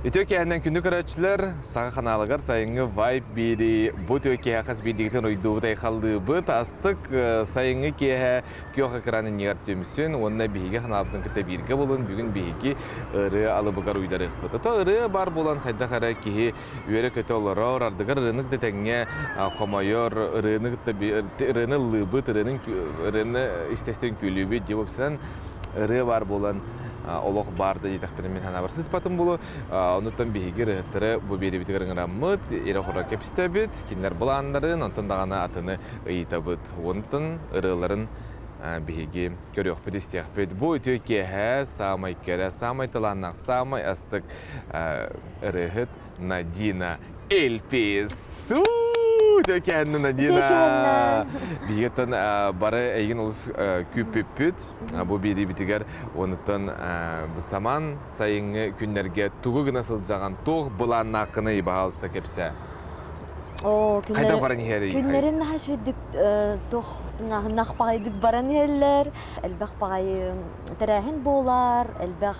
Үтүө киэһэнэн күндү көрөөччүлэр, Саха ханаалыгар сайыҥҥы вайп биэрии бу үтүө киэһэ хас биирдиигитин уруйдуубут айхаллыыбыт. Астык сайыҥҥы киэһэ күөх экран иннигэр түмсүн уонна биһиги ханаалбытын кытта бииргэ булун. Бүгүн биһиги ырыа алыбыгар уйдарыахпыт. Ото ырыа баар буолан хайдах эрэ киһи үөрэ-көтө олорор, ардыгар ырыаны кытта тэҥҥэ хомойор, ырыаны кытта ырыаны ыллыыбыт, ырыаны ырыаны истэстэн күлүүбүт диэн уопсайынан ырыа баар буолан олох баар да диэтэхпинэ мин санаабар сыспатым булу. Онуттан биһиги ырыһыттары бу биэриибитигэр ыҥыраммыт, ирэ-хоро кэпсэтэбит, кинилэр былааннарын, онтон даҕаны атыны ыйытабыт. Онтон ырыаларын биһиги көрүөхпүт, истиэхпит. Бу үтүө киэһэ саамай кэрэ, саамай талааннаах, саамай астык ырыаһыт Надина Эльпис. Үтүө киэһэннэ Надина. Биһигиттэн бары эйигин олус күүппүппүт. Бу биэриибитигэр онуттан саман сайыҥҥы күннэргэ тугу гына сылдьаҕын, туох былааннааххыный, баһаалыста кэпсээ. Оо, Хайдах баран иһэрий? Күннэрин наһаа үчүгэйдик туох тыҥааһыннаах баҕайдык баран иһэллэр. Элбэх баҕайы тэрээһин буолар, элбэх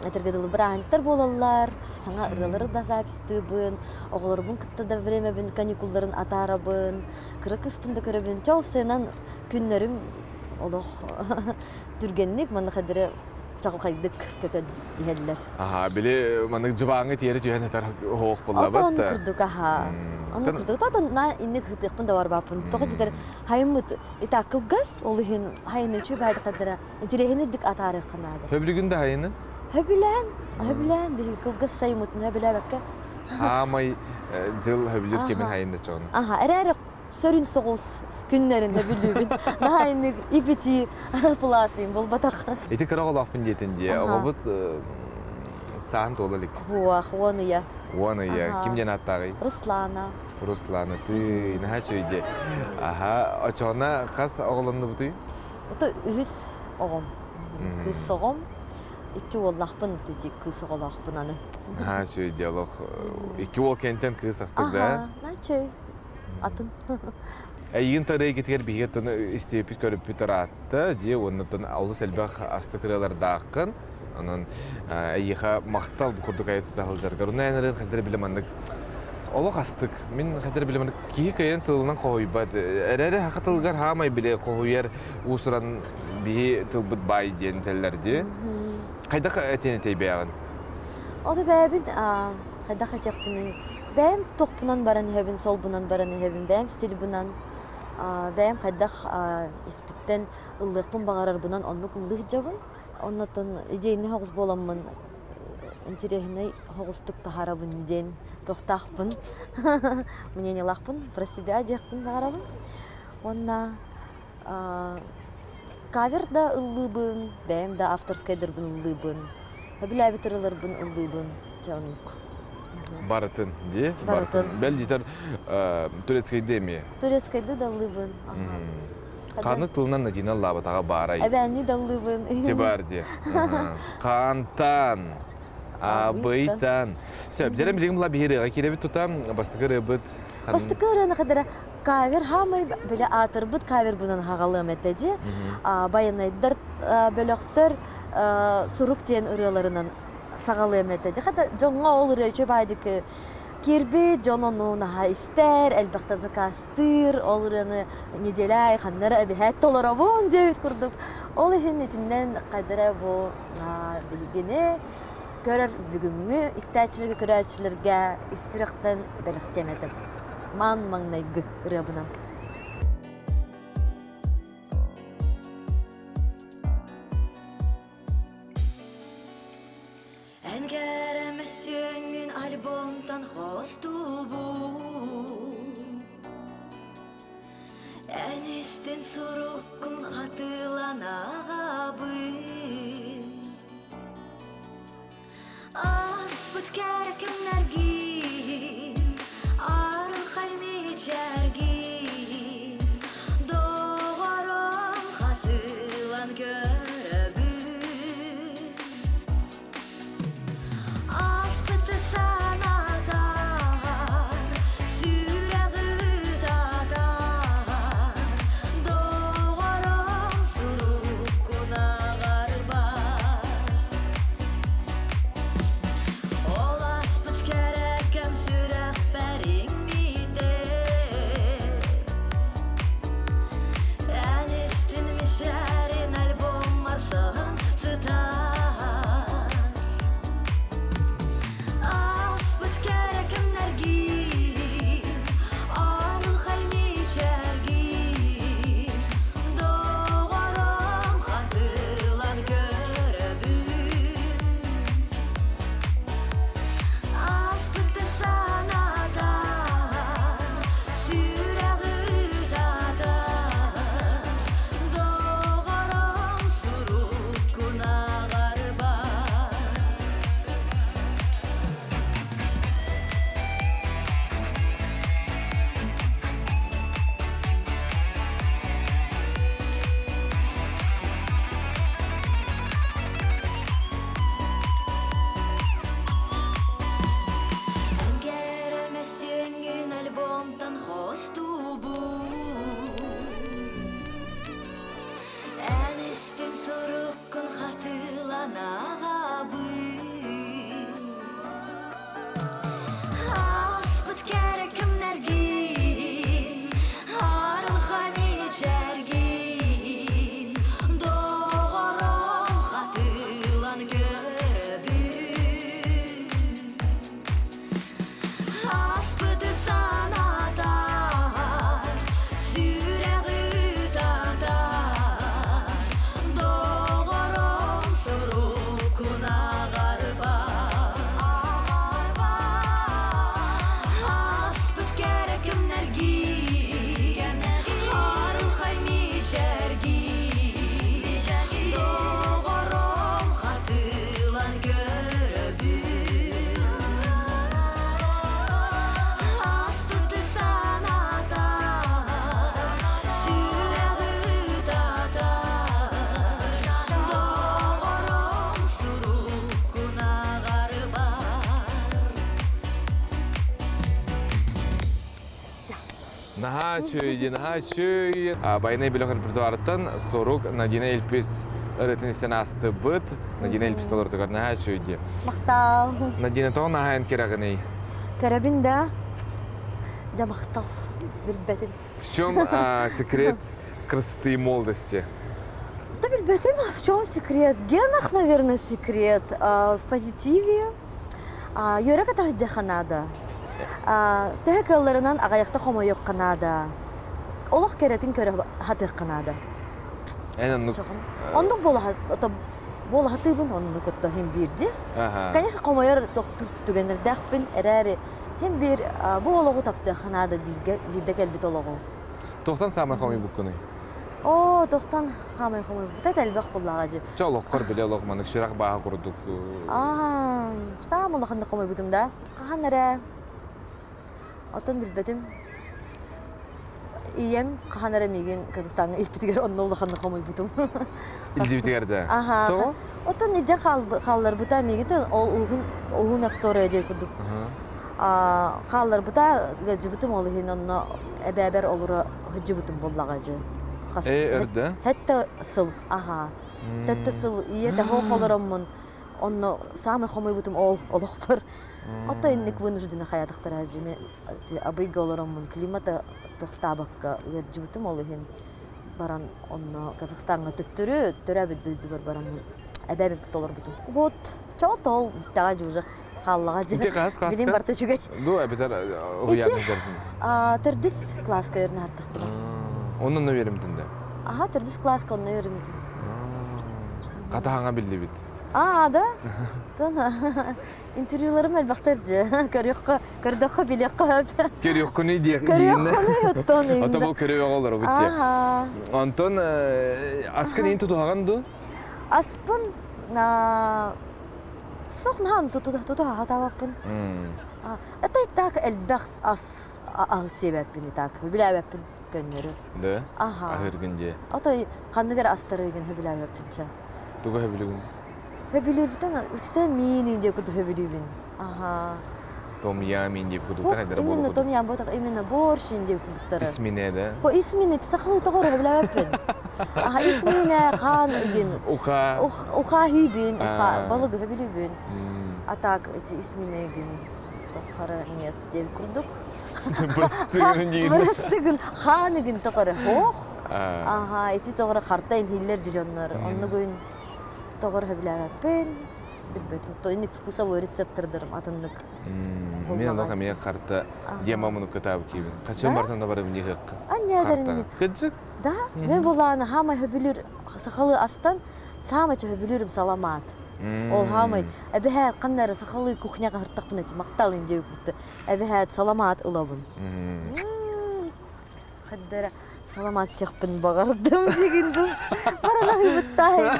этэргэ дылы бырааһынньыктар буолаллар. Саҥа ырыалары да записьтыыбын, оҕолорбун кытта да времябын каникулларын атаарабын, кыра кыыспын да көрөбүн. Чэ, сыанан күннэрим олох түргэнник маннык эрэ чаҕылхайдык көтөн иһэллэр. Аха, били маннык дьыбааҥҥа тиэрэ түһэн этэр оһох буллабыт. Онно курдук аха. Онно курдук. Тотон на инник хытыахпын да барбаппын. Тоҕо дитер хайыммыт итак кылгас, ол иһин хайыны үчүгэй баайды каддара интириэһинэйдик атаарыахха наада. Хөбүлүгүн да хайыны? Хөбүлээн, хөбүлээн биһиги кылгас сайыммытын хөбүлээбэккэ. Хаамай дьыл хөбүлүүр кэмин хайын да чоҕуна. Аха, эрээри сөрүн соҕус күннэрин сөбүлүүбүн. Наһаа инник ипити пласыйым буолбатах. Ити кыра оҕолоохпун диэтин дии. Оҕобут саан туола илик. Хуах, уон ыйа. Уон ыйа. Ким диэн ааттааҕый? Руслана. Руслана, тыый, наһаа үчүгэй дии. Аха, очоҕуна хас оҕолоннубутуй? Ото үһүс оҕом. Кыыс оҕом. Икки уоллаахпын, ити кыыс оҕолоохпун аны. Наһаа үчүгэй дии олох. Икки уол кэнтэн кыыс астык да? Аха, наһаа үчүгэй. Атын. Эйигин тарыйгытыгар биһиги оттон истиэппит көрүппүт ыраатта дии уонна оттон олус элбэх астык ырыалардааххын. Онон эйиэхэ махтал бу курдук айа тута сылдьаргар. Уна эн ырыан хайдары билэ маннык олох астык. Мин хайдары билэ маннык киһи кыайан тылынан хоһуйбат. Эрээри хаха тылыгар хаамай билэ хоһуйар уусуран биһи тылбыт баай диэн этэллэр дии. Хайдах этиэн этэй бэйэҕин? Ол бэйэбин хайдах этиэхпиний? Бэйэм туохпунан баран иһэбин, солбунан баран иһэбин, бэйэм стильбынан, бэйэм хайдах испиттэн ыллыахпын баҕарарбынан оннук ыллыы сылдьабын. Оннотон идейный соҕус буоламмын интэриэһинэй соҕустук таһаарабын диэн туохтаахпын, мнениелаахпын, про себя диэхпин баҕарабын. Уонна кавер да ыллыыбын, бэйэм да авторскайдарбын ыллыыбын, сөбүлээбит ырыаларбын ыллыыбын, дьэ оннук. Барытын дии? Барытын. Бэл диэтэр турецкайды эмиэ? Турецкайды да ыллыыбын. Ханнык тылынан Надина ыллаабатаҕа баарай? Эбээнни да ыллыыбын. Ти бар дии. Хаантан, абыйтан. Сөп, дьэ билигин була биһи ырыаҕа киирэбит тута. Бастакы ырыабыт Бастакы ырыаны кадара кавер хаамай бile аатырбыт кавербынан хагалыам этэ дии. Байанайдар бөлөхтөр сурук диэн ырыаларынан саҕалыам этэ. Дьэ хата дьоҥҥо ол ырыа үчүгэй баайдык киирбит, дьон ону наһаа истэр, элбэхтэ заказтыыр, ол ырыаны неделя ханна эрэ эбиһээт толоробун диэбит курдук. Ол иһин итиннэн хайдара бу биһигини көрөр бүгүҥҥү истээччилэргэ, көрөөччүлэргэ ис сүрэхтэн бэлэхтиэм этим. Маан маҥнайгы ырыабынан. Эн кэрэмэсүөҥҥүн альбомтан хостуубун Эн истин суруккун хатылан ааҕабын Ааспыт кэрэ кэмнэргин арылхай мичээргин Доҕорум хатылан көрөбүн Ааспыты санатар, сүрэҕи ытатар, Доҕорум суруккун. Наһаа үчүгэй, наһаа үчүгэй. Байанай бөлөх репертуарыттан Сорук Надина Эльпис ырыатын истэн аастыбыт. Надина Эльпис толорутугар наһаа үчүгэй дии. Махтал. Надина, тоҕо наһаа эн кэрэҕиний? Кэрэбин да, дьэ махтал, билбэтим. В чем секрет красоты и молодости? Да билбэтим, в чем секрет? В генах, наверное, секрет. В позитиве. Үөрэ көтөһүдьэххэ наада. Төһө кыалларынан аҕыйахта хомойуохха наада. Олох кэрэтин көрө сатыахха наада. Эн оннук Оннук буола сатыыбын оннук отто хин биирди. Конечно, хомойор түгэннэрдээхпин эрээри хин биир бу олоҕу таптыахха наада биирдэ кэлбит олоҕу. Туохтан саамай хомойбуккунуй? Оо, туохтан хаамай хомойбута элбэх буллаҕа дьи. Чэ олоххор биле олох маннык сүрэх бааһа курдук. Аа, саам улаханнык хомойбутум да. Хаһан эрэ отон билбэтим. Ийэм хаһан эрэ миигин Казахстаҥҥа илпитигэр онно улаханнык хомойбутум. Илдьибитигэр да? Аха. Тоҕо? Отон илдьэ хаалларбыта миигин ол уһун уһун история диэн курдук. Хаалларбыта ыалдьыбытым ол иһин онно эбээбэр олоро сылдьыбытым буоллаҕа дьэ. Хас Ээ, өрдө? Сэттэ сыл, аха. Сэттэ сыл ийэтэ хоох олороммун, онно саамай хомуйбутум ол олохпор. Ото инник вынуждена хаятахтара дьиме абыйга олороммун климата тохтаабакка ыалдьыбытым ол иһин баран онно Казахстаҥҥа төттөрү төрөөбүт дойдубар бараммын эбээбин кытта олорбутум. Вот, чоо тоол бүттэҕэ дьэ уже хааллаҕа дьэ. Ити хаһыс класска? Билин барыта үчүгэй. Ду эбэтэр уһуйаатын көрдүн? Төрдүс класска үөрэнэ хартахпына. Онно үөрэммитин да? Аха, төрдүс класска онно үөрэммитим. Хатаһаҥа биллибит. Аа, да? Тона интервьюларым элбэхтэр дьэ. Көрүөххэ, көрдөххө билиэххэ сөп. Көрүөххүнүй диэх Көрүөххүнүй оттон Ото бұл көрүөх олоробут диye. Аха. Онтон аскын ин тутуһаҕын ду? Аспын Суох наһаа тутуһа сатаабаппын. Это и так элбэх ас аһы сиэбэппин и так сөбүлээбэппин көннөрү. Да? Аха. Аһыыргын дии. Отой ханнык эрэ астарыыгын сөбүлээбэппин чэ. Тугу сөбүлүүгүн? Сөбүлүүрбүтэн үксэ миин диye курдук сөбүлүүбүн. Аха. Том ям диye курдуктар хайдара Именно том ям ботах именно борщ диye курдуктары. Исмине да? Хо исмине сахалыы тоҕо сөбүлээбэппин. Аха исмине хаан игин Уха. Уха хүйбүн, уха балыгы хөбүлүүбүн. А так эти исмине игин тохара нет диэн курдук. Бырастыгын диин. Бырастыгын хаан игин тоҕоро хоох. Аха ити тоҕоро харта инһиллэр дьоннор. Оннугун тоҕоро хөбүлээбэппин. Билбэтим. То инник вкусовой рецептордарым атыннык. Мен олох эмиэ харта диэм омунук кытаабы киибин. Хачым бартан да барым диэхыкка. Анньадарин. Кыджык. Да, мен булааны хаамай хөбүлүүр сахалыы астан саамай хөбүлүүрүм саламаат. Ол хаамай эбэһээт ханна эрэ сахалыы кухняҕа сыртахпына ити махтал индиэ курдук эбэһээт саламаат ылабын. Хаддара саламаат сиэхпин баҕардым дигиндим. Баран аһыыбыттаай.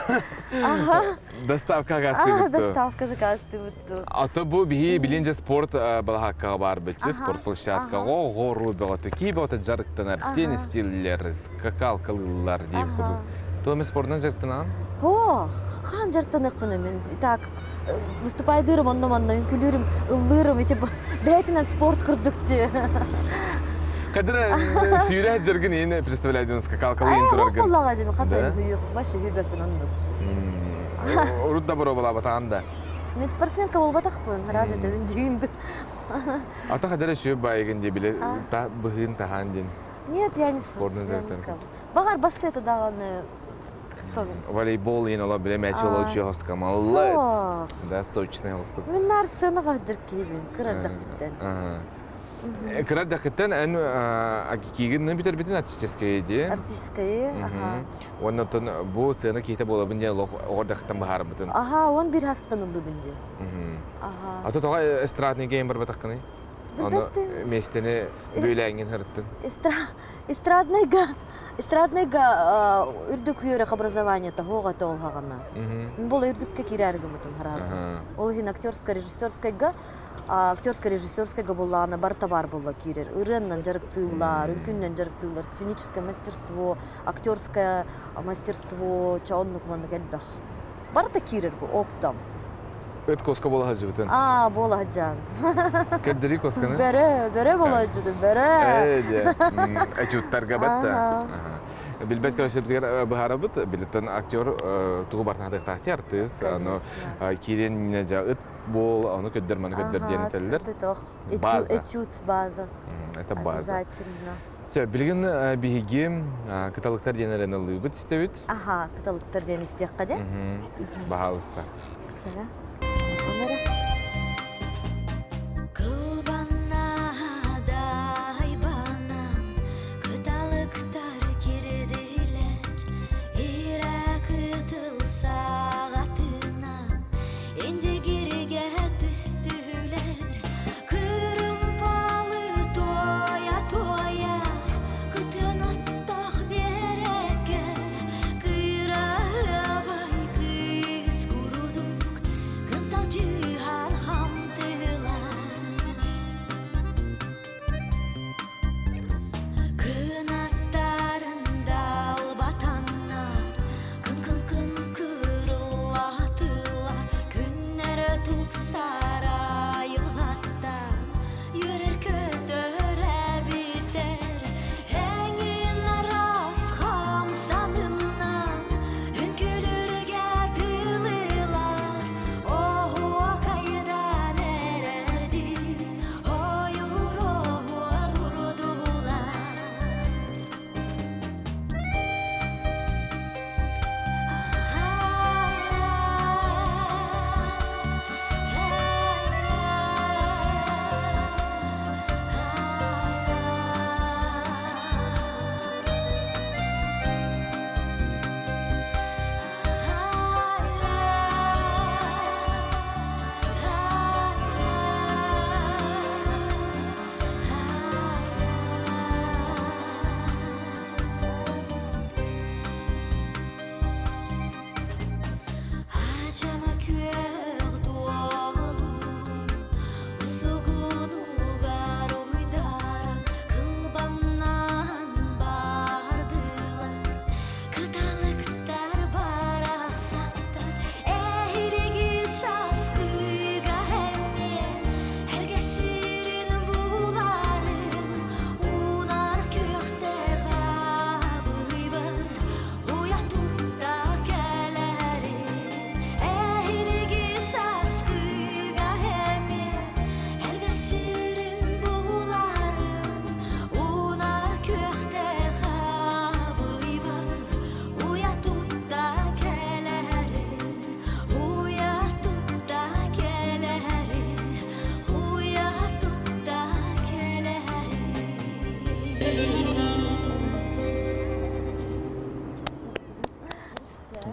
Аха. Доставка заказтыыбыт. Доставка заказтыыбыт. А то бу биһи билин же спорт балаһааккаҕа баарбыт спорт площадкаҕа оҕо бөҕөтө кии бөҕөтө дьарыктанар теннистииллэр скакалкалыыллар диир курдук то эми спордунан дьарыктанаҕын Хо, хаан дьарыктаныахпын мин так выступайдыырым онно-манна үҥкүлүүрүм ыллыырым ити бэйэтинэн спорт курдук дии Кадра сүүрэ дьаргын иин представляйдын скакалкалыын тураргын Оллаҕа дьэ хата үйүөх вообще үйбэппин оннук Урут да боруобалаабатаҕын да Мен спортсменка буолбатахпын, разве это дьиҥ Ата хадара сүө баайыгын дии биле быһыын таһаан диэн. Нет, я не спортсменка. Бағар бассета даҕаны Волейбол иин ола биле мяч ола учуоска молодец. Да, сочный холстук. Мен нар сценаға киһибин, кырардахпыттан. Кырардахыттан эн акикигин бүтэрбитин артическая дии. Артическая, аха. Оннотон бу сыана киһитэ буолабын диэн олох оҕордахтан баһаарбытын. Аха, он бир хаспытан ыллыбын дии. Аха. А то тоҕо эстрадный гейм барбатаххыный? Ону миэстэни бүөлээҥҥин сырыттын. Эстрадныйга эстрадныйга үрдүк үөрэх образованиета хоға тоолһаҕына. Бұл үрдүккэ киирэргимутум хараазы. Ол иһин актерская режиссерскайга актерская режиссерскайга буллаана барыта бар буолла киирэр. Ырыаннан дьарыктыыллар, үҥкүүннэн дьарыктыыллар, сценическое мастерство, актерское мастерство, ча оннук маннык элбэх. Барыта киирэр бу оптом. Ыт коска буола сылдьыбытын. Аа, буола сылдьан. Көрдөрүү косканы? Бөрө, бөрө буола сылдьыбытын, бөрө. Ээ, дьэ. Этюдтарга батта. Билбэт көрөсөбүтүгэр быһаарабыт. Билеттен актер тугу барытын хатыахтаах артыыс. Аны киирэн дьэ ыт буол, ону көрдөр, маны көрдөр диэн этэллэр. База. Этюд база. Это база. Обязательно. Все, билигин биһиги кыталыктар диэн эрэн ыллыыбыт истэбит. Аха, кыталыктар диэн истиэххэ дьэ. Баһаалыста. Чага. Кыталыктар кирдилэр, ирэ кытыл саҕатына Индигиргэ түстүлэр, кырымпалы туойа-туойа, кытын оттоох биэрэккэ, кыраһыабай кыыс курдук кынталдьыһар хамтыылар. Кынаттарын далбатаннар, Кын-кын-кын кырыллатылар, Күннэрэ тупсар айылҕаттан, Үөрэр-көтөр эбиттэр, Эҥин араас хамсанынан, Үҥкүүлүүргэ дылылар, Оһуокайдан эрэрдии, Ойуур урдулар. Ачама күөх дуолу Усугунугар уйдаран Кылбаннаан бардылар Кыталыктар барахсаттар Эһириги саскыга эмиэ Элгэсирин буларын Унар күөхтээх абыйбар Уйа тутта кэлэрин Эһириги саскыга эмиэ Элгэсирин буларын Унар күөхтээх абыйбар Уйа тутта кэлэрин Уйа тутта кэлэрин Уйа тутта кэлэрин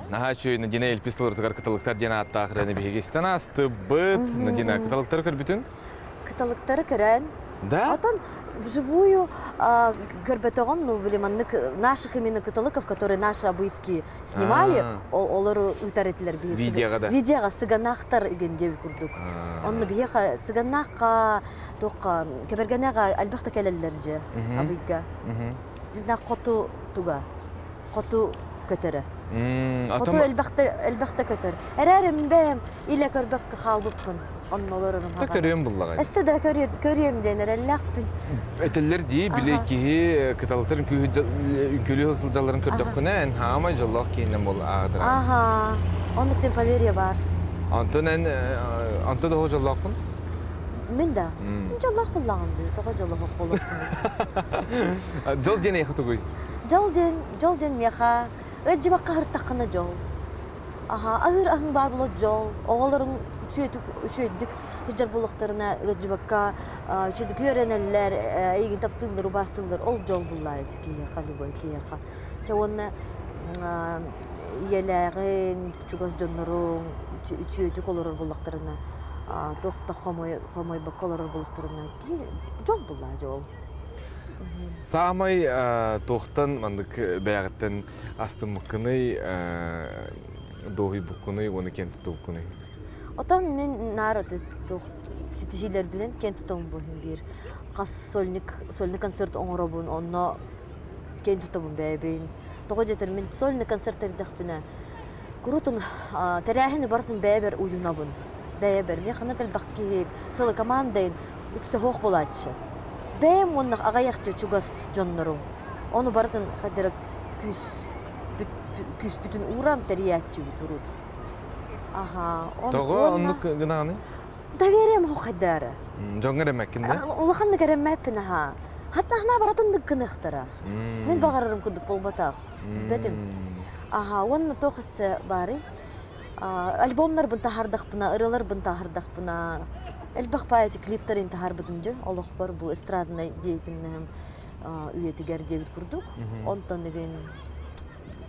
Наһаа үчүгэй Надина Эльпис тылыртыгар кыталыктар диэн ааттаах ырыаны биһиги истэн аастыбыт. Надина, кыталыктары көрбүтүн? Кыталыктары көрөн. Да? Отон вживую көрбөтөҕүм, ну, блин, маннык наших именно кыталыков, которые наши абыйские снимали, олору ыытар этилэр биһи. Видеоға да? Видеоға сыганаахтар деген диэби курдук. Онно биһиэхэ сыганаахха туохха кэбэргэнэҕэ элбэх да кэлэллэр дьэ абыйга. Дьиннээх хоту туга хоту көтөрө. Хоту элбэхтэ элбэхтэ көтөр. Эрээрим бэйэм илэ көрбөккө хаалбыппын. Оннолорум Та көрүөм буллаҕай. Эссе да көрүөм диэн эрэллээхпин. Этэллэр дии, били киһи кыталытар үҥкүүлүү сылдьалларын көрдөххүнэ, эн хаамай дьоллоох киһинэн буол ааҕытыра. Аха. Оннук диэн поверье бар. Онтон эн онто да дьоллоохпун? Мин да. Дьоллоох буллаҕым дии, тоҕо дьоллоох буолуохпун. Дьол диэн эйиэхэ тугуй? Дьол диэн, дьол диэн миэхэ ыдьыбакка хыртаххына дьол. Аха, аһыыр аһыҥ баар буолуо дьол. Оҕолоруҥ үчүөтүк үчүөйдүк сылдьар буолуохтарына ыдьыбакка үчүөйдүк үөрэнэллэр, эйигин таптыыллар, убаастыыллар. Ол дьол буллаа киһиэхэ, любой киһиэхэ. Чэ уонна ийэлээҕиҥ, чугас дьонноруҥ үчүөтүк олорор буоллахтарына, туох да хомойбокко олорор буоллахтарына, киһи дьол буллаа дьол. Саамай туохтан маннык бэйэҕиттэн астыммыккыный, дуоһуйбуккунуй уонна киэн туттубуккунуй? Отон мин наар туох ситиһиилэрбинэн киэн тутабын биир хас сольник сольник концерт оҥоробун онно киэн туттабын бэйэбин. Тоҕо диэтэр мин сольный концерт тэрийдэхпинэ курутун тэрээһини барытын бэйэбэр уйунабын. Бэйэбэр мин ханнык элбэх киһи сылы командайын үксэ суох буолааччы. Бэйэм уонна аҕыйахча чугас дьоннорум. Ону барытын хайдара күүс күүспүтүн ууран тэрийээччибит урут. Аха. Тоҕо оннук гынаҕыный? Доверием суох хайдаары. Дьоҥҥо эрэммэккин да? Улаханнык эрэммэппин аха. Хатта ханаа баратыннык гыныахтара. Мин баҕарарым курдук буолбатах. Бэтим. Аха, уонна туох өссө баарый? Альбомнарбын таһаардахпына, ырыаларбын таһаардахпына, элбэх поэти клиптарын таһаарбытым дьэ олохпор бу эстраднай деятельноһым үйэтигэр диэбит курдук. Онтон игин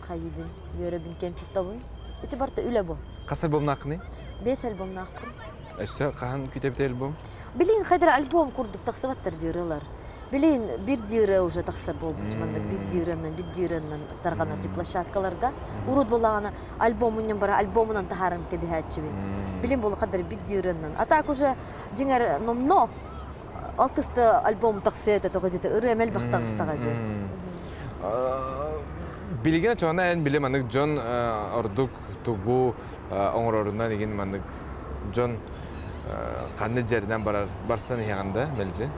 хайыбын, үөрэбин кэн туттабын. Ити барыта үлэ бу. Хас альбомнааххыный? Бес альбомнаахпын. Өссө хаһан күтэбит альбом? Билин хайдара альбом курдук тахсыбаттар дии ырыалар. Билин бир диыры уже тахсар буолбут маннык бир диырынан бир диырынан тарҕанар площадкаларга. Урут булаҕына альбомуннан бара альбомунан таһааран кэбиһээччибин. Билин буолу хаддар бир диырынан. А так уже дьиҥэр номно алтыста альбом тахсыа этэ тоҕо дьиэтэ ырыа элбэх таҕыстаҕа дии. Билигин очоҕуна эн били маннык дьон ордук тугу оҥорорунан игин маннык дьон ханна дьэринэн барар барсан иһэҕин да мэлдьи?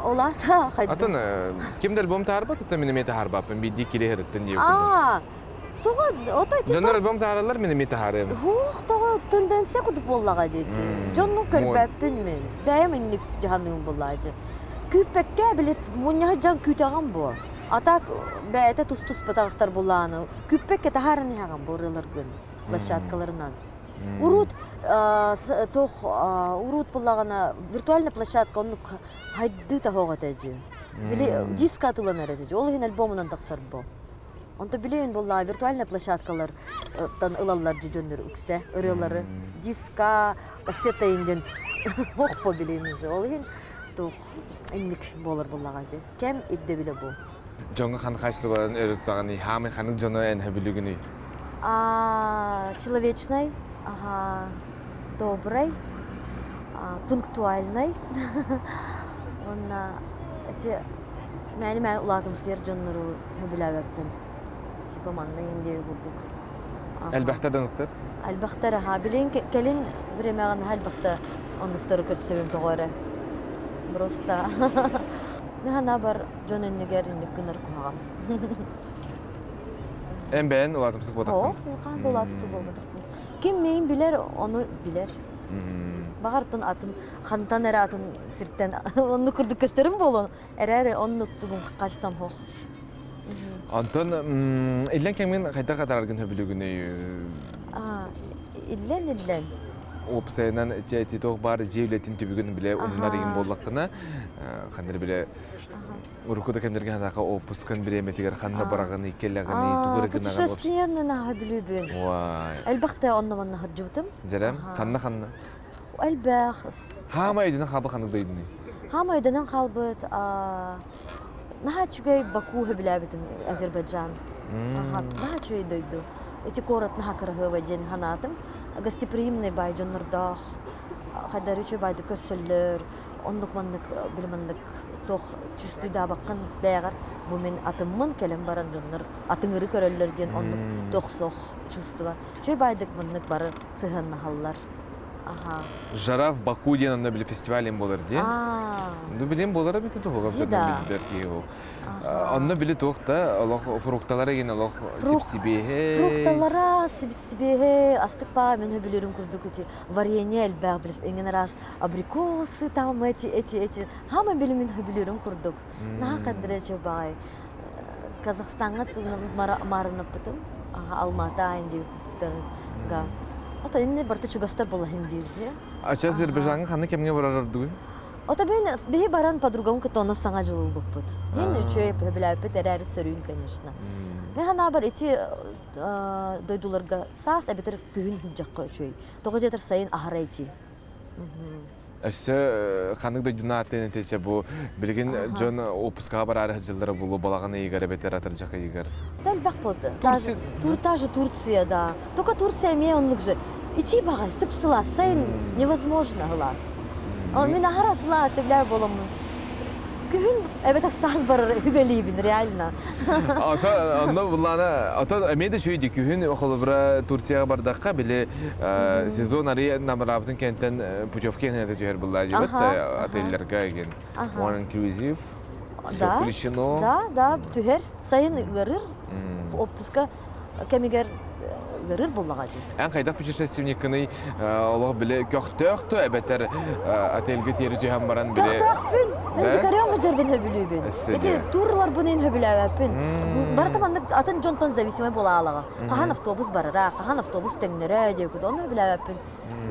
Ол аата хайдах? Атын ким да альбом таһаарбат, ата мин эмиэ таһаарбаппын биирдии кири ырыттын диэбит. Аа, тоҕо ото типа Дьоннор альбом таһаараллар, мин эмиэ таһаарыам. Хуох, тоҕо тенденция курдук буоллаҕа дьиэти. Дьоннун көрбөппүн мин. Бэйэм инник дьаһаныым буоллаҕа дьи. Күүппэккэ били мунньаһы дьон күүтэҕин буо. А так бэйэтэ тус-туспа таҕыстар булааны күппэккэ таһааран иһэҕин бу ырыаларгын площадкаларынан. Урут туох урут буллаҕына виртуальная площадка оннук хайдыы таһоох этэ дьи. Били диск атыланар этэ дьи. Ол иһин альбомунан тахсар бу. Онто билигин буллаҕа виртуальная площадкалартан ылаллар дьи дьоннор үксэ ырыалары. Диска, кассета индин ох билигин уже. Ол иһин туох инник буолар буллаҕа дьи. Кэм ирдэбилэ бу. Дьоҥҥо ханнык хаачыстыбаларын өрө тутаҕыный? Хаамай ханнык дьону эн сөбүлүүгүнүй? Человечный, ага, добрый, пунктуальный. Уонна эти мээнэ-мээнэ улаатымсыйар дьоннору сөбүлээбэппин. Типа манна индия курдук. Элбэхтэр да оннуктар? Элбэхтэр аха. Билигин кэлин времяҕа наһаа элбэхтэ оннуктары көрсөбүн тоҕо эрэ. Просто Мин санаабар дьон иннигэр инник гынар куһаҕан. Эн бэйэн улаатымсык буолбатаххын? Ох, мен хаһан да улаатымсык буолбатахпын. Ким миигин билэр, ону билэр. Баҕар атын хантан эрэ атын сиртэн оннук курдук көстөрүм буолуон, эрээри оннук тугун хачсам хох. Онтон иллэн кэмҥин хайдах атаараргын сөбүлүүгүнүй? Иллэн иллэн. Уопсайынан ити туох баар дьиэ үлэтин түбүгүн билэ умнар игин буоллаххына, ханна билэ урукку да кэмнэргэ ханаха отпускан бириэмэтигэр ханна бараҕыный, кэлэҕиний, тугу эрэ гынаҕын? Путешествиены наһаа бүлүүбүн. Элбэхтэ онно-манна сылдьыбытым. Дьэрэм, ханна-ханна? Элбэх. Хаама өйдөнөн хаалбыт ханнык дойдунуй? Хаама өйдөнөн хаалбыт наһаа үчүгэй Баку сөбүлээбитим Азербайджан. Наһаа үчүгэй дойду. Ити куорат наһаа кыраһыабай диэн санаатым. Гостеприимный баай дьоннордоох, хайдары үчүгэй баайды көрсөллөр, оннук маннык били маннык туох чувствуйдаабаккын бэйэҕэр бу мин атыммын кэлэн баран дьоннор атыҥыры көрөллөр диэн оннук туох суох чувство. Үчүгэй баайдык маннык бары сыһыаннаһаллар. Аха. Жара в Баку диэн онно били фестиваль буолар дии. Ну билим буолара бити туһуга билбэр киһи ол. Онно били туох да олох фрукталара ген олох сипсибиэһэ. Фрукталара сипсибиэһэ астык баа мен хөбүлүрүм курдук эти варенье элбэх билип эҥин араас абрикосы там эти эти эти хама билимин хөбүлүрүм курдук. Наһаа кадырачы баай Казахстаҥҥа маарынаппытым Алмата айын диэбиттэрга. Ото инне барыта чугастар буолаһын биир дии. Ача Азербайджаҥҥа ханна кэмҥэ барар ордугуй? Ото мен биһи баран подругам кытта онно саҥа дьыл ылбыппыт. Хин үчүгэй сөбүлээбиппит эрээри сөрүүн, конечно. Мен санаабар ити дойдуларга саас эбэтэр күһүн дьахха үчүгэй. Тоҕо диэтэр сайын аһара ити. Өссө ханнык дойдуну ааттыан этичэ бу билигин дьон отпускаҕа бараары сылдьаллара булу балаҕан ыйыгар эбэтэр атырдьах ыйыгар. Элбэх болды. Та же Турция, да. Только Турция эмиэ оннук же. Ити баҕай сып-сылаас, сайын невозможно ылаас. Мин аһара сылаас сөбүлээр буоламмын. Күһүн эбэтэр саас барар үбэлиибин реально. Ата онно буллаана ата эмиэ да үчүгэй күһүн холобура Турцияҕа бардахха били сезон арый намыраабытын кэнтэн путевка иһинэ түһэр буллаа диэбит отеллерга игин one inclusive Да, включено. Да, да, түһэр. Сайын ыарыр. Отпуска кэмигэр ыарыр буоллаҕа дии. Эн хайдах путешественниккыный олох били көхтөөх то эбэтэр отельга тиэри түһэн баран били Көхтөөхпүн. Мен дикарем хыдьарбын хөбүлүүбүн. Ити турларбын ин хөбүлээбэппин. Барыта маннык атын дьонтон зависимый буолаалаҕа. Хаһан автобус барара, хаһан автобус төҥнөрө диэбит ону хөбүлээбэппин.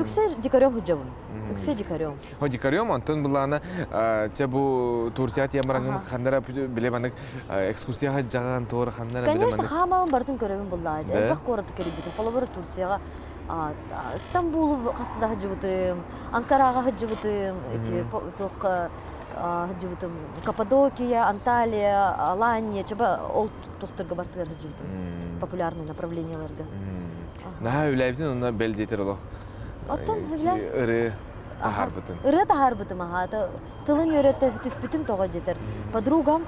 Үксэ дикарем хыдьабын. Үксэ дикарем. Хо дикарем онтон былаана чэ бу Турция тиэн бараҥын ханнара биле маннык экскурсия хаджаҕан туора ханнара биле Конечно, хаамабын барытын көрөбүн буллаа. Элбэх куораты көрбүтүм. Холобур Турцияҕа Стамбулу хаста да сылдьыбытым, Анкараҕа сылдьыбытым, эти туохха сылдьыбытым, Каппадокия, Анталия, Алания, чаба ол тохторго бартыгар сылдьыбытым. Популярный направленияларга. Наһаа үлээбитин онно бэл диэтэр олох Оттон үлэ ырыы таһаарбытын. Ырыа таһаарбытым аха. Тылын үөрэтэ түспүтүм тоҕо диэтэр. Подругам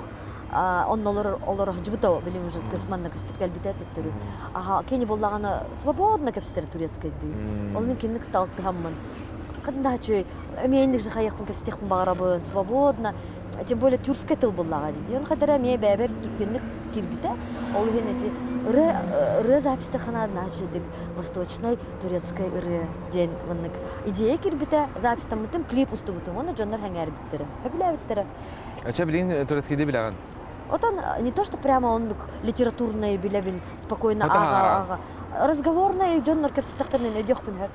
оннолор олоро сылдьыбыта билин уже манна көспүт кэлбитэ төттөрү. Аха кини буллаҕына свободно кэпсэтэр турецкайдыы. Ол мин кинини кытта алтыһаммын. Ханна үчүгэй эмиэ же хайыахпын кэпсэтиэхпин баҕарабын свободно. Тем более тюркскай тыл буллаҕа дии. Он хадара эмиэ бэйэбэр түргэнник киирбитэ. Ол иһин эти ырыа ырыа записьтахына значит восточный турецкай ырыа диэн маннык идея киирбитэ, записьтаммытым, клип устубутум уонна дьоннор сэҥээрбиттэрэ, сөбүлээбиттэрэ. Ача билигин турецкийди билэҕин? Отон не то, что прямо оннук литературный билэбин, спокойно ааҕа-ааҕа. Разговорный дьоннор кэпсэттэхтэринэн өйдүөхпүн сөп.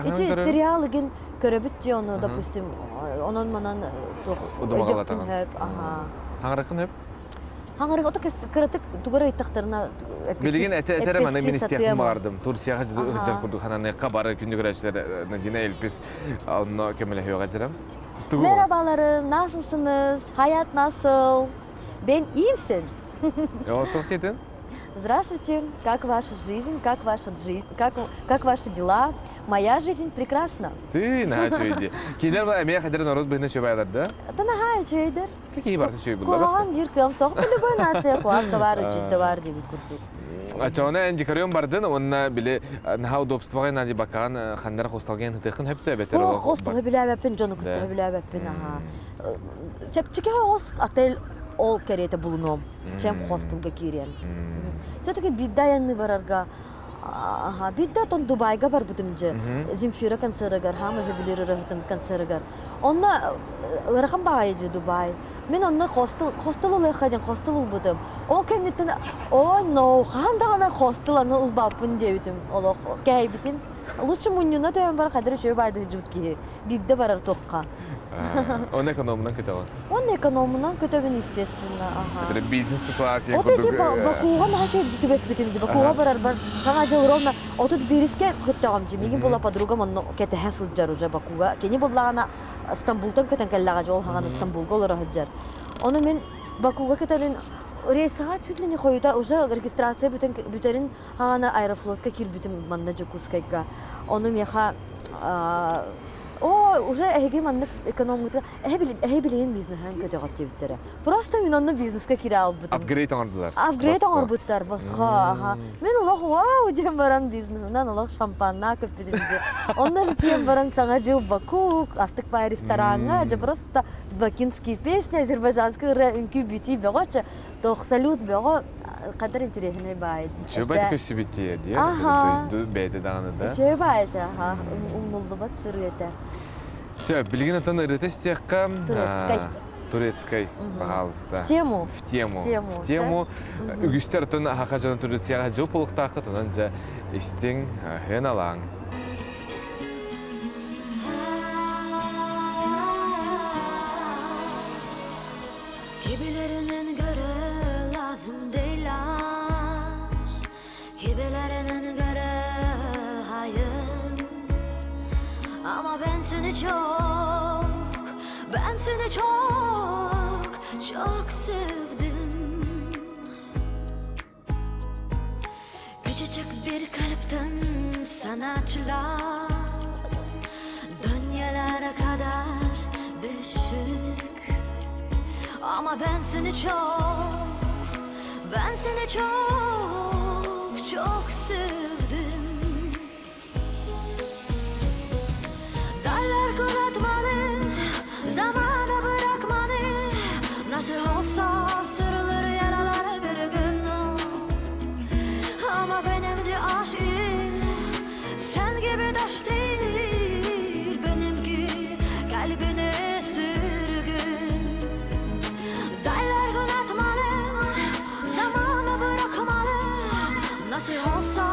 Ити сериал игин көрөбүт дии ону, допустим, онон-манан туох өйдүөхпүн сөп. Аха. Хаҥарыккын сөп? Хаҥарык ото кыратык тугар ыйыттахтарына Билигин этэ этэрэ маны мин истиэхпин баҕардым. Турцияҕа сылдьар курдук хананыахха бары күндү көрөөччүлэр Надина Эльпис онно көмөлөһүөҕэ дьарам. Merhabalar, nasılsınız? Hayat nasıl? Ben iyiyim sen. Туох диэтин? Здравствуйте, как ваша жизнь, как ваша жизнь, как, как ваши дела? Моя жизнь прекрасна. Ты наһаа үчүгэй дии. Кинилэр эмиэ хадыр норуот быһына үчүгэй да? Это наһаа үчүгэйдэр. Киһи барыта үчүгэй булла. Куһаҕан диир кыам суох да любой нация куһаҕан да баар, үчүгэй да баар диэбит курдук. Очоҕуна эн дикарем бардын уонна били наһаа удобствоҕа нади бакаан ханнара хосталген хытыахын хөптө эбэтэр Ох, хостел хөбүлээбэппин, дьону кытта хөбүлээбэппин аха. Чэпчэки оҕус отель ол кэриэтэ булунуом. Чем хостелга киириэм. Все-таки биирдэ айанныы барарга Аха, биирдэ отон Дубайга барбытым дьэ. Земфира концерыгар, хаама сөбүлүүр ырыаһытым концерыгар. Онно ыарахан баҕайы дьэ Дубай. Мин онно хостел, хостел ылыахха диэн хостел ылбытым. Ол кэнниттэн ой no, хаһан даҕаны хостел аны ылбаппын диэбитим. Олох кэһэйбитим. Лучше мунньуна төһөн бар хадыр үчүгэй баайдыһыдьыбыт киһи. Биирдэ барар туохха. Он экономунан көтөҕүн. Он экономунан көтөбүн, естественно. Ага. Это бизнес класс. Вот эти Бакуга наһаа түбэспитим дьи. Бакуга барар бар саҥа дьыл ровно 31-ке көттөҕүм дьи. Миигин була подругам онно кэтэһэ сылдьар уже Бакуга. Кини буллаҕына Стамбултан көтөн кэллэҕэ дьи ол хаҕан Стамбулга олоро сылдьар. Ону мин Бакуга көтөрүн рейсаҕа чуть ли не хойута уже регистрация бүтэн бүтэрин хаҕана Аэрофлотка киирбитим манна Дьокуускайга. Ону миэхэ Оо, уже эһиги маннык экономҥытыгар эһи билигин бизнеһын көтөҕөт диэбиттэрэ. Просто мин онно бизнеска киирэ албытым. Апгрейд оҥордулар. Апгрейд оҥорбуттар босхо. Аха. Мин олох вау диэн баран бизнеһынан олох шампаннаа көппүтүм дии. Онно же тиийэн баран саҥа жыл Баку, астык баай рестораҥҥа, дьэ просто бакинские песни, азербайджанская ырыа үҥкүү битии бөҕө, Тох салют бөҕө қадар интересный баай. Чөбөт көссүбүттие диye. Аха. Дойду бэйэтэ даҕаны да. Чөбө баай этэ, аха. Умнуллубат сырыы этэ. Все, билигин отон ырыта истиэххэ. Турецкай. Турецкай, пожалуйста. В тему. В тему. В тему. В тему. Үгүстэр отон аха дьон Турцияҕа жыл полуктааххыт, онон дьэ истиҥ, һын алааҥ. Gibilerinin göre lazım değil aşk Gibilerinin göre hayır Ama ben seni çok, ben seni çok, çok sevdim Küçücük bir kalpten sanatçılar Dünyalara kadar beşik. Ama ben seni çok, ben seni çok, çok sevdim. Derler kuratmalı, zamana bırakmalı. Nasıl olsa sırılır yaralar bir gün. Ama benim de aşkım sen gibi taş değil. Benimki kalbine sürgün. Derler kuratmalı, zamana bırakmalı. Nasıl olsa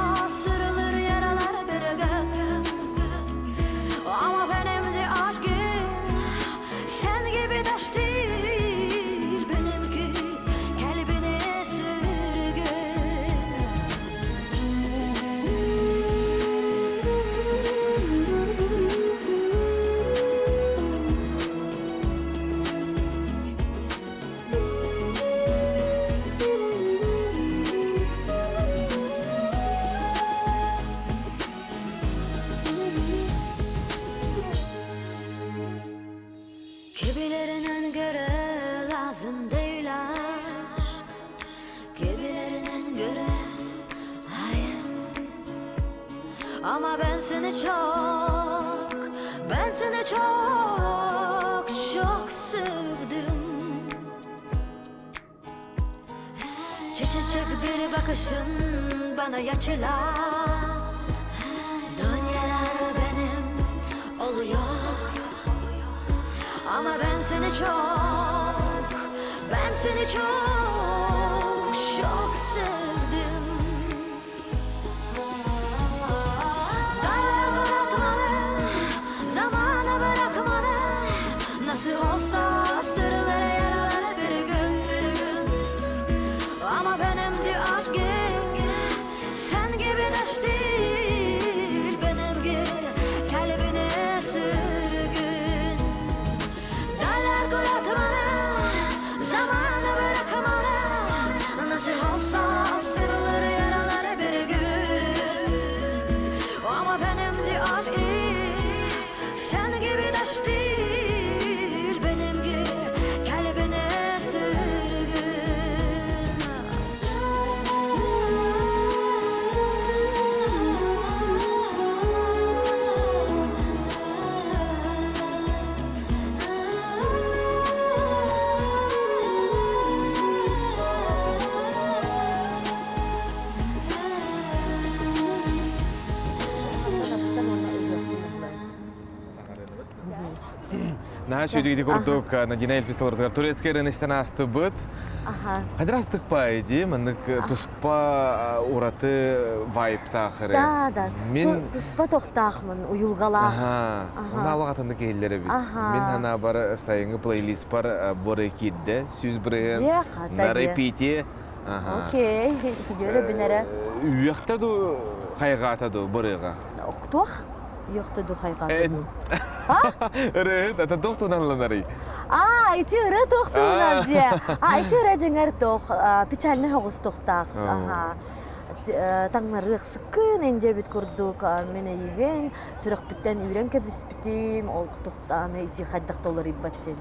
sırılır yaralar bir gün. Ama benim de aşkım sen gibi taş değil. Benimki kalbine sürgün. Gibilerinin göre lazım değil aşk. Gibilerinin göre hayır. Ama ben seni çok, ben seni çok, çok sevdim. Çiçek bir bakışın bana yaşılar. Dünyalar benim oluyor. Ama ben seni çok, ben seni çok, çok sevdim. Derler bırakmalı, zamana bırakmalı. Nasıl olsa sırlara yaralar bir gün. Ama benim de aşkım sen gibi taş değil. Benimki kalbine sürgün. Derler kuratmalı, zamana bırakmalı. Nasıl olsa sırları yaralar bir gün. Ama benim de aşkım sen gibi taş değil. Benimki kalbine sürgün. Наһаа үчүгэй курдук Надина Эльпис турецкай ырыаныстан астыбыт. Хадрастык пай ди, маннык туспа ураты вайптаахыры. Да, да. Мин Туспа тохтаахмын, уйулгалаах. Ага. Она аллах кейлері бит. Мин хана бар сайыңы плейлист бар боры кирде, сүз бирген. Дьэ, хата На дьэ. репите. Ага. Окей, көрө бинere. Үйәхтә ду хайгата ду борыга. Октуах? Йохта ду хайгата ду. Ырыт, ата тоқтунан ланары. А, ити ыры тохтуунан дьэ. А, ити ыры дьиҥэр тох, печальный хоҕус тохтаах. Аха. Таҥнарыах сыккын эндиэбит курдук мен эйигин сүрэхпиттэн үүрэн кэбиспитим ол тохтааны ити хайдах толоруйбат диэн.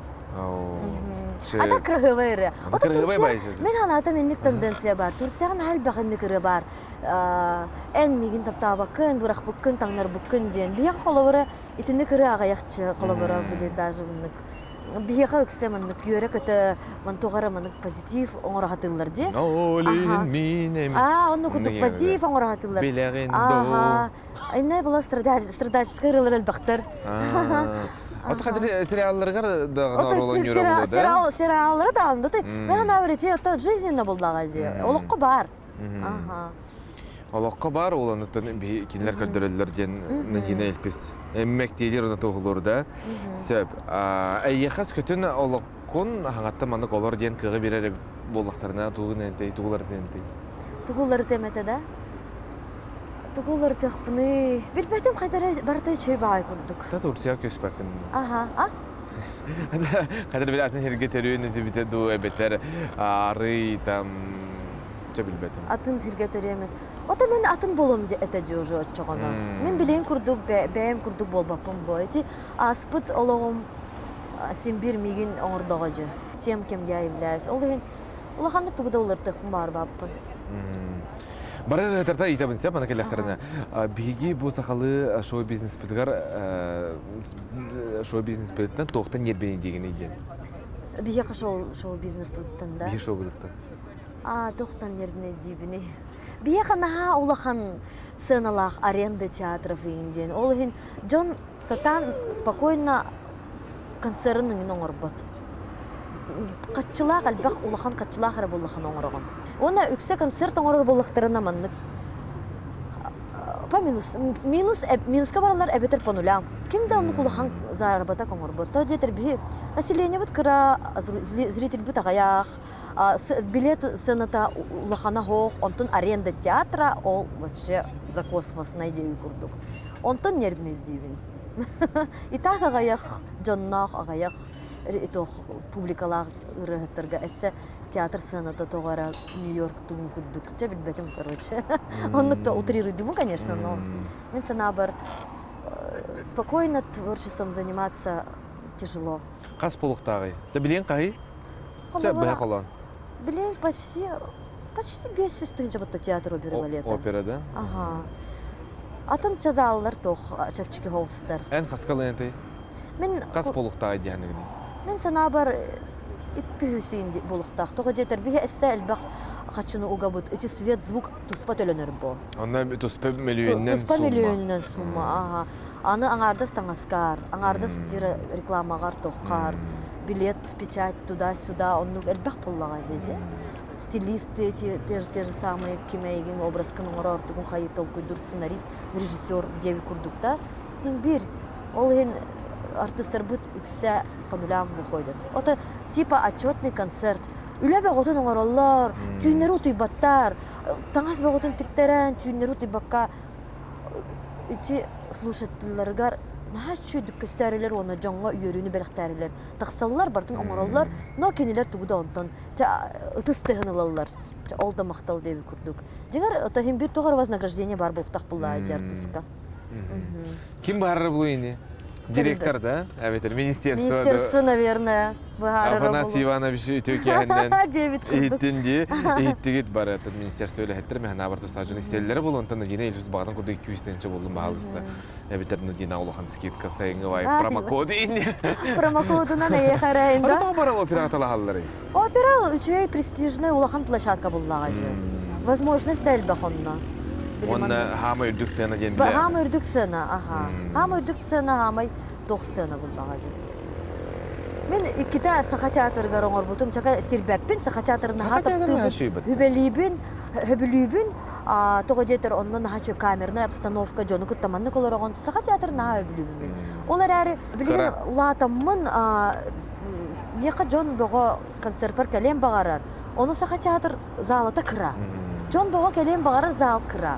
Ата кырыһыба ыры. Ото Кырыһыбай Турция баайсы. мин ханаата минник тенденция бар. Турцияҕын элбэхинник ыры бар. Эн мигин таптаабаккын, бырахпыккын, таҥнарбыккын диэн. Биһиэхэ холобура итинник ыры аҕайахчы холобура били даже мыннык биһиэхэ үксэ маннык үөрэ көтө мантуҕара маннык позитив оҥоро дии. Олин минем. А, онну курдук позитив оҥоро хатыллар. Билэгин ду. Аха. Инне была страдальческая ырылар элбэхтэр. Ото хадыр сериалларгар да Ото роль ойнуура болду, да? сериал сериаллары да анда ты. Мен хана ото жизненно буллага ди. Олокко бар. Аха. Олокко бар, уланыттан кинилер көрдөрөллөр диэн Надина Эльпис. Эммек диэлер уна туһулур да. Сөп. Эйэхас көтүн олоккун хаңатта маннык олор диэн кыгы бирер боллахтарына тугун энтей, тугулар энтей. Тугулары темете да. Тугулары төхпүнү. Билбетим кайдара барта чөй баай курдук. Та Турция көспәкин. Аха. А? Кадыр бир атын херге төрүүн бите ду эбетер ары там чө билбетим. Атын хирге төрөмүн. Ото мен атын болом де это же отчогоно. Мен билен курдук, бэм курдук болбаппын бу. Эти аспыт ологум син бир мигин оңордого же. тем, кем я являюсь. Ол иһин улаханнык тугу да уларытыахпын баҕарбаппын. Бары ырыһытарта ыйтабын сөп, аны кэллэхтэринэ. Биһиги бу сахалыы шоу-бизнеспытыгар шоу-бизнеспытыттан туохтан ньиэрбэний диигиний диэн. Биһиэхэ шоу-бизнеспытыттан да? Биһи шоу-бытыттан. А, туохтан ньиэрбинэй диибиний? Биһиэхэ наһаа улахан сыаналаах аренда театров иин диэн. Ол иһин дьон сатаан спокойно концерын иҥин оҥорбот. Хаччылаах элбэх улахан хаччылаах эрэ буоллахына оҥороҕун. Уонна үксэ концерт оҥорор буоллахтарына маннык по минус минус минуска бараллар эбэтэр по нулям. Ким да оннук улахан заработок оҥорбот. То диэтэр биһи населениебыт кыра, зрительбит аҕыйах, билет сыаната улахана суох, онтон аренда театра ол вообще за космосной диэби курдук. Онтон нервнэйдиибин. И так аҕыйах дьонноох аҕыйах публикалаах ырыаһыттарга эссе театр сыаната тоҕо эрэ Нью-Йорк тугун курдук. Чэ билбэтим, короче. Оннук да утрируйдубун, конечно, но мин санаабар спокойно творчеством заниматься тяжело. Хас полуктааҕый? Та билиэн хаһый? Чэ, быһа холоон. Билиэн почти почти 500 тыһыынча батта театр опера балета. Опера, да? Ага. Атын чазааллар тох чэпчэки хоустар. Эн хаскалыантай? Мин Хас буолуохтааҕый диэхэнигиний? Мин санаабар иккүһүсүн буолуохтаах. Тоҕо диэтэр биһи эссе элбэх хачыны угабыт. Ити свет, звук туспа төлөнөр бу. Онно туспа мөлүйүөнүнэн Туспа мөлүйүөнүнэн сумма. Ага. Аны аҥаардас таҥаскаар, аҥаардас рекламаҕар тоххаар, билет, печать туда-сюда оннук элбэх буоллаҕа дии. Стилисты те, те же самые кимэйгин образкын оҥорор, тугун хайы толкуйдуур сценарист, режиссер диэби курдук да. Иһин биир Ол иһин артыыстарбыт үксэ по нулям выходят. Это типа отчетный концерт. Үлэ бөҕөтүн оҥороллор, түүннэри утуйбаттар, таҥас бөҕөтүн тиктэрэн, түүннэри утуйбакка ити слушателларыгар наһаа үчүгэйдик көстөөрүлэр уонна дьоҥҥо үөрүүнү бэлэхтээрилэр. Тахсаллар, барытын оҥороллор, но кинилэр тугу да онтон ытыс тыаһын ылаллар. Ол да махтал диэбит курдук. Дьиҥэр, ото иһин биир туох эрэ вознаграждение баар буолуохтаах буоллаҕа дьэ артыыска. Ким быһаарар булуй ини? Директор да? Эбэтэр министерство Министерство, наверное, быһаарар Афанасий Иванович үтүө киэһэннэн диэбит курдук. иһиттин дии. Иһиттигит бары министерство үлэһиттэр мэһэн бар тустаах дьон истэллэрэ буолуон онтон Надина Ильич баҕатын курдук 200 боллун баһаалыста. Эбэтэр Надина улахан скидка сайыҥҥы вай промокод ини. Промокодунан эйиэхэ эрэйин да. Ата бара опера талаһаллары. Опера үчүгэй престижный улахан площадка буллаҕа дьэ. Возможность да элбэх онно. Уонна хаама үрдүк сыана диэн билэ. Хаама үрдүк сыана, аха. Хаама үрдүк сыана, хаамай туох сыана буллаҕа дьэ. Мин иккитэ Саха театрыгар оҥорбутум, чака сирбэппин, Саха театрын наһаа таптыыбын, үбэлиибин, хөбүлүүбүн. Тоҕо диэтэр, онно наһаа үчүгэй камерная обстановка, дьону кытта маннык олороҕун. Саха театрын наһаа өбүлүүбүн мин. Ол эрээри билигин улаатаммын Миэхэ дьон бөҕө концерпар кэлиэн баҕарар. Ону Саха театр залата кыра. Дьон бөҕө кэлиэн баҕарар зал кыра.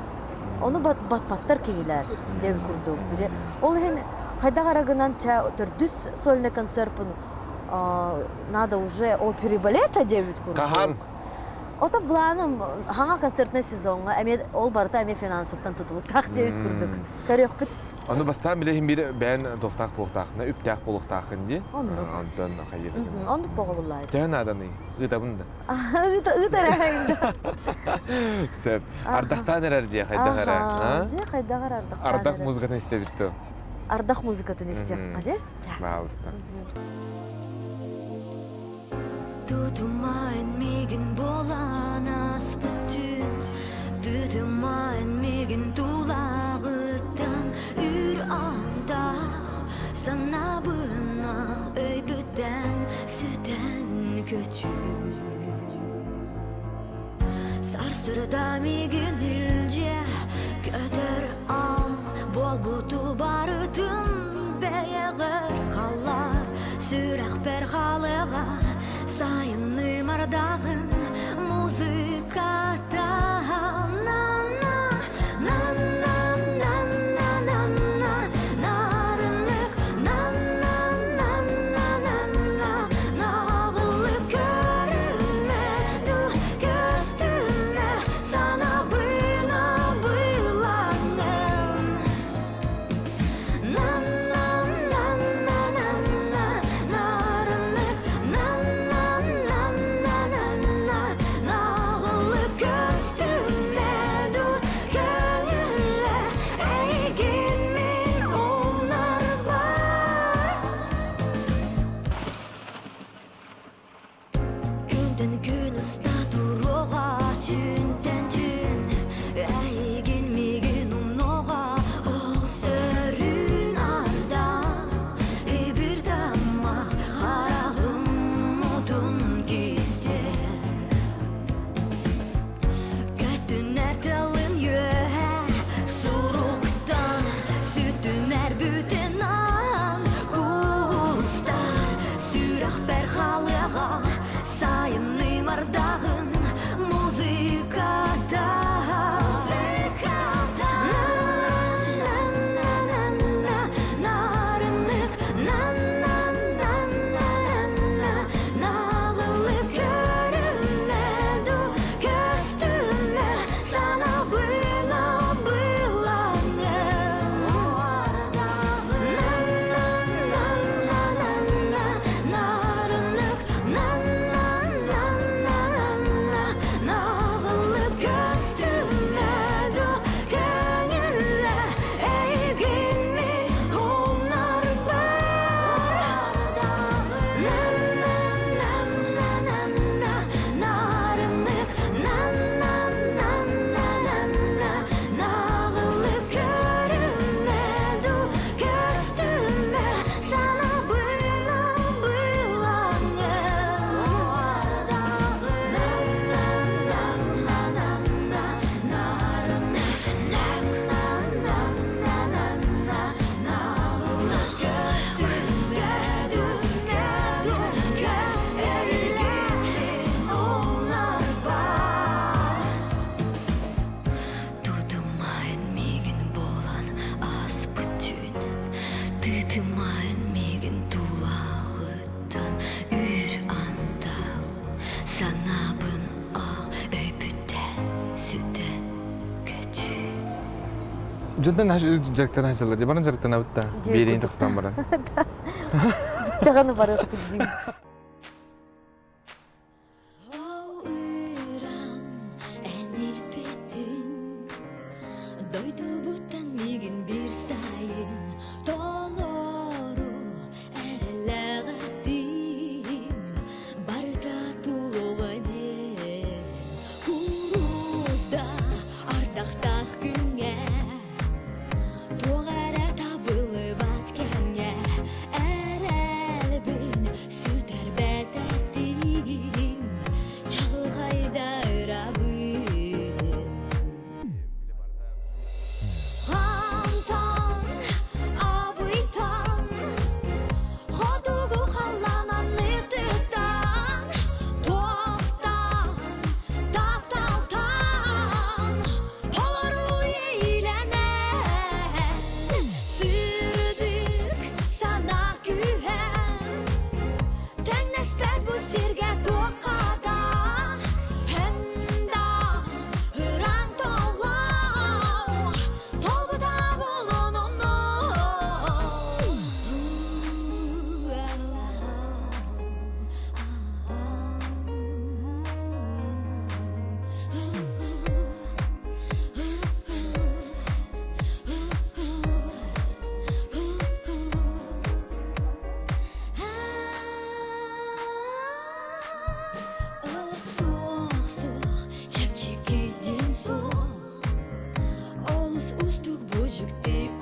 Ону батпаттар кинилэр диэн курдук. Били ол иһин хайдах эрэ гынан төрдүс сольный концерпын надо уже оперы балета диэбит курдук. Хаһан? Ото планым хаҥа концертный сезоҥҥа эмиэ ол барыта эмиэ финансыттан тутулуктаах диэбит курдук. Көрүөхпүт. Ону бастаан билэһин биир бэйэн туохтаах буолуохтаахына, үптээх буолуохтааххын дии. Оннук. Онтон хайыр. Оннук боҕолуллаайт. Төһө нааданый? Ыытабын да. Ыыт эрэ да. Сөп. Ардахтаан эрэр дии хайдах эрэ. Дии хайдах эрэ ардахтаан Ардах музыкатын истэбит ту. Ардах музыкатын истиэххэ дии. Баалыста. Тутумаан миигин буолан ааспыт түүн Тытымаан миигин тулаҕыттан Үр антах санаабынах өйбүттэн сүтэн көтүү Сарсырда миигин илдьэ көтөр ал Буолбуту барытын бэйэҕэр халлар Сүрэхпэр халыга сайынны мардаҕын музыката на-на на-на-на-на-на-на нарыннык на-на-на-на-на-на наҕыллык көрүмэ көстүмэ санабына былаҥын на-на-на-на-на-на нарыннык на-на-на-на-на-на. Дьонтон дьарыктана сылдьар. Баран дьарыктанабыт да. Биэриин тахсан баран. Бүттэҕин барыахпыт дии. Дойдубуттан миигин биир сайын толору эрэллэҕэтим барыта тулуга диэн куруста ардахтаах күҥҥэ туох эрэ табыллыбат кэмҥэ эрэлбин сүтэрбэт этим чаҕылхайда ырабын Хантан абыйтан хотугу халлаан ытыттан туохтан тапталтан толору иилэнэн сырдык санаа күүһэ Тэҥнэспэт бу сиргэ туохха да Хэнда ыран толлоо Толбута буолун онно Суох, суох, чэпчэки диэн суох Олус устук бу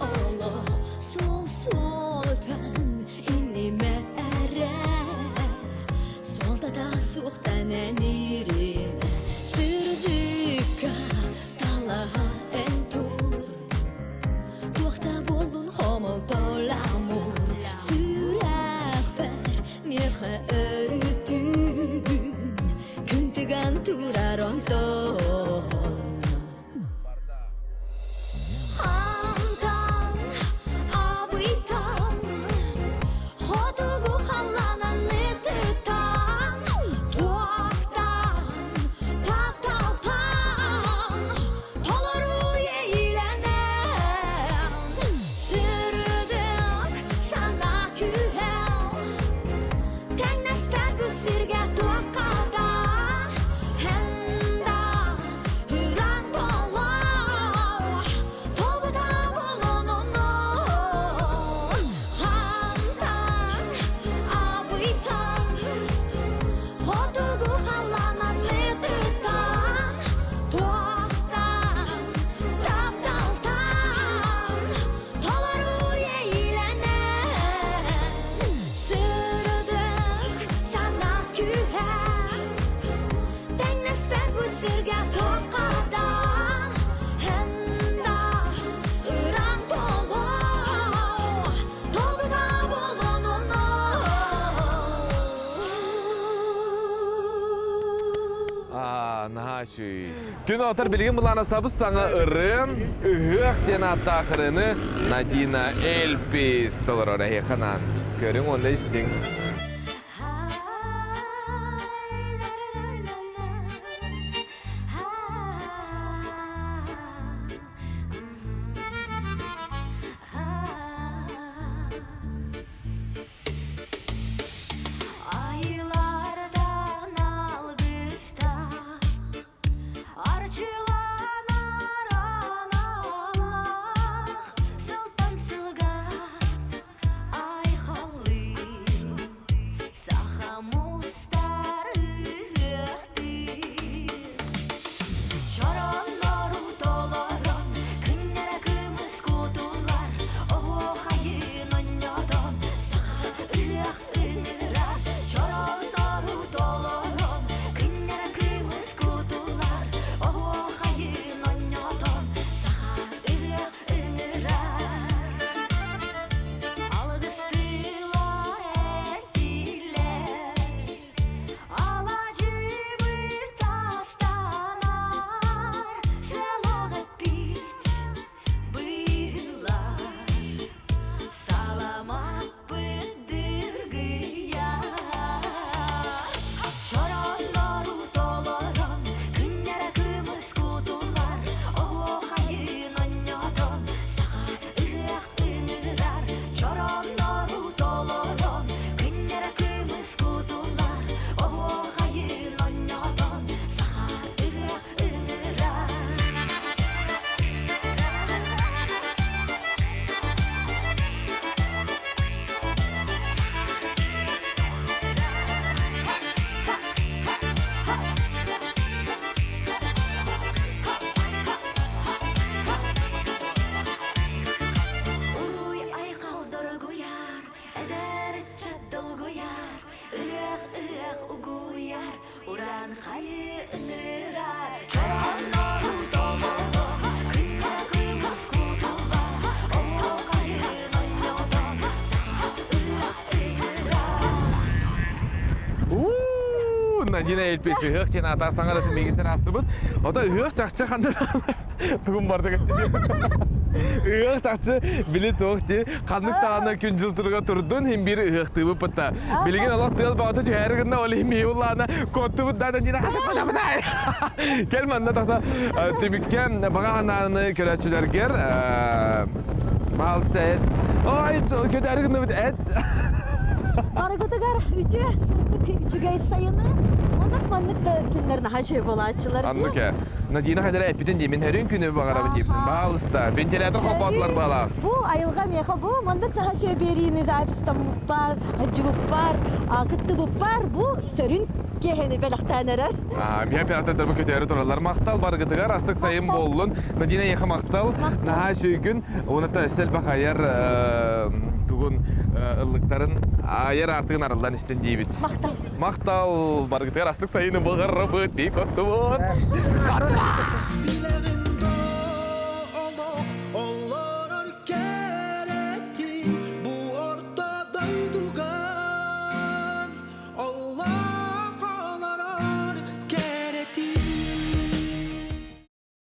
олох Суол суолтан иннимэ эрэ Суолтата суохтан эниирин Сырдыкка талаһа эн тур Туохта буоллун хомолтоломур Сүрэхпэр миэхэ өрүтүн Күн тыган турар онтон Хантан абыйтан Хотугу халлаанан ытытан Туохтан тапталтан Толору иилэнэн Сырдык санаа күүһэ Тэҥнэспэт бу сиргэ туохха да Хэнда ыран толлоо Толбута буолун онно Хантан абыйтан Хотугу халлаанан ытытан Туохтан тапталтан Толору иилэнэн Сырдык санаа күүһэ Тэҥнэспэт бу сиргэ туохха да Хэнда ыран толлоо Толбута буолун онно Наһаа үчүгэй. Күн отор билигин былаана сабыс саҥа ырыам, ыһыах диэн ааттаах ырыаны Надина Эльпис толорор эһиэхэ анаан. Көрүҥ уонна истиҥ. Айылардан алгыстах Арчыланар аналлах Сылтан сылга айхаллыы. Эдэр ыччат долгуйар, ыах-ыах угуйар, уран хайы ынырар. Чорооннору тололо, күннэ кымыс кутулла, оһуохайын онньотон, саха ыах ыҥырар. Надина Эльпис ыһыах диэн аата саҥаратын миигистэн аастыбыт. Ото ыһыах чахчы ханна тугум барда Ыһыах чахчы били туох дии ханнык даҕаны күн дьыл туруга турдун иһин биир ыһыахтыыбыт бытта. Билигин олох тыал баҕата түһээри гынна ол иһин мии улаана куоттубут да Надина Кэл манна тахса түмүккэ баҕа санааны көрөөччүлэргэр баһаалыста эт. Ой, көтөөрү гынныбыт эт. Барыгытыгар үтүө, сырдык, үчүгэй сайыны. Оннук маннык да күннэр наһаа үчүгэй буолааччылар дии. Аннык ээ. Надина хайдара эппитин дии, мин хөрүн күнү баҕарабын диэбитин. Баалыста, вентилятор холбоотулар баалаах. Бу айылҕа миэхэ бу маннык наһаа үчүгэй биэриини записьтаммыппар, сылдьыбыппар, кыттыбыппар бу сөрүн киэһэни бэлэхтээн эрэр. Миһэ оператордарбыт көтөөрү тураллар. Махтал барыгытыгар, астык сайын буоллун. Надина эйиэхэ махтал. Наһаа үчүгүйгүн. Уонна өссө элбэх айар тугун ыллыктарын айар аартыгын арыллан истин диибит. Махтал. Махтал барыгытыгар астык сайыны баҕарабыт. Бик оттубут.